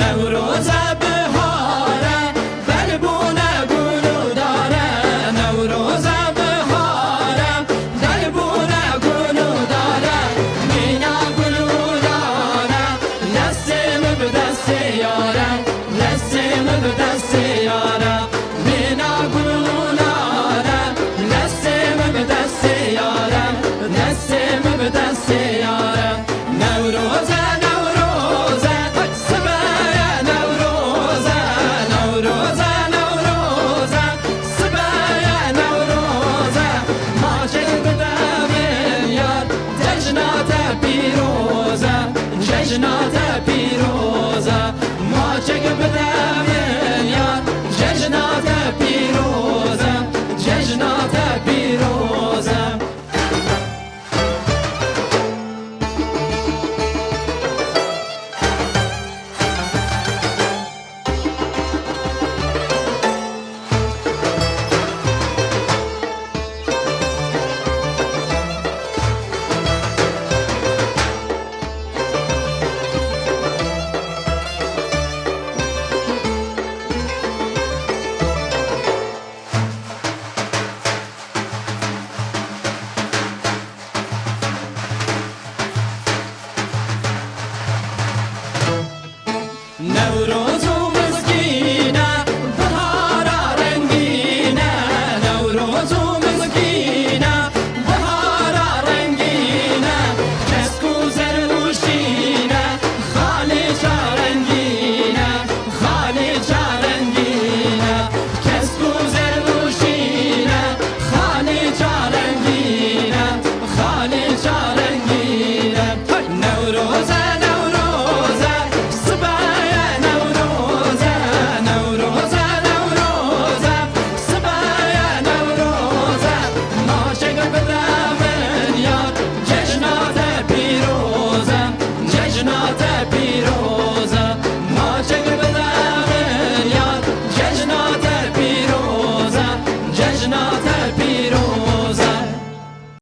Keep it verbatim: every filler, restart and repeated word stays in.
Newroze bihare, belbune gul û dare. Newroze bihare, belbune gul û dare. Mîna gul û dare, destê mi bi destê yare, destê mi bi destê yare. Mîna gul û dare, destê mi bi destê yare, destê mi bi destê yare. Newroze, Newroze, sibeye Newroze, Newroze, Newroze, sibeye Newroze. Ma çek bide min yar, cejna te pîroze, cejna te pîroze. Ma çek bide min yar, cejna te pîroze, cejna te pîroze. Newroz